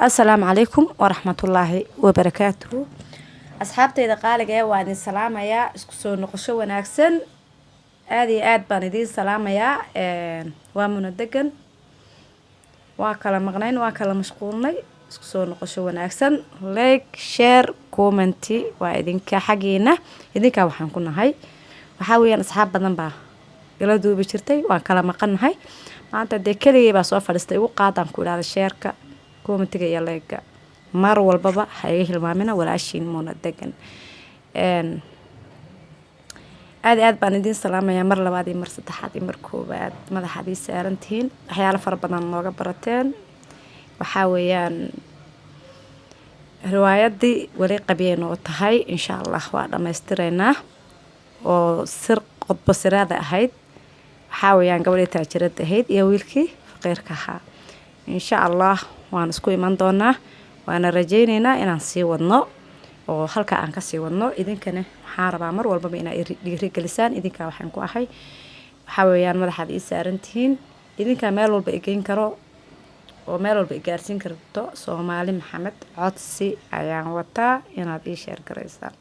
Assalaamu calaykum waraxmatullaahi wabarakaatuhu. Asxaabtayda qaaliga ee waa idin salaamayaa, isku soo noqosho wanaagsan. Aada iyo aad baan idiin salaamayaa. Waa Muna Degan. Waa kala maqnayn, waa kala mashquulnay. Isku soo noqosho wanaagsan. Like, share, comment waa idinka xaggiina. Idinkaa waxaan ku nahay, waxaa weeyaan, asxaab badan baa gala duubi jirtay, waan kala maqannahay. Maanta dee keligay baa soo fadhiistay. Igu qaadaan ku idhahda share-ka, comment-iga iyo like-ga mar walbaba ha iga hilmaamina. Walaashiin Muna Degan. Aada iyo aad baan idiin salaamayaa mar labaad iyo mar saddexaad iyo mar koowaad. Madaxaad ii saarantihiin, waxyaalo fara badan nooga barateen. Waxaa weeyaan, riwaayadii weli qabiyay noo tahay. Insha Allah waa dhammaystiraynaa oo sir qodbo siraada ahayd. Waxaa weeyaan, gabadhii taajirada ahayd iyo wiilkii faqiirka ahaa. Insha Allah waan isku iman doonaa, waana rajayneynaa inaan sii wadno oo halkaa aan kasii wadno. Idinkana waxaan rabaa mar walbaba inaa dhiirigelisaan. Idinkaa waxaan ku ahay, waxaa weeyaan, madaxaad ii saarantihiin. Idinkaa meel walba igeyn karo oo meel walba i gaarsiin karto. Soomaali Maxamed, codsi ayaan wataa inaad ii share garaysaan.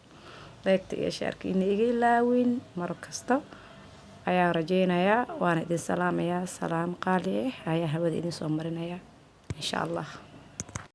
Like-ta iyo share-ka ina iga ilaawin mar kasta ayaan rajeynayaa. Waana idin salaamayaa. Salaam qaali ah ayaa hawada idin soo marinayaa, insha Allah.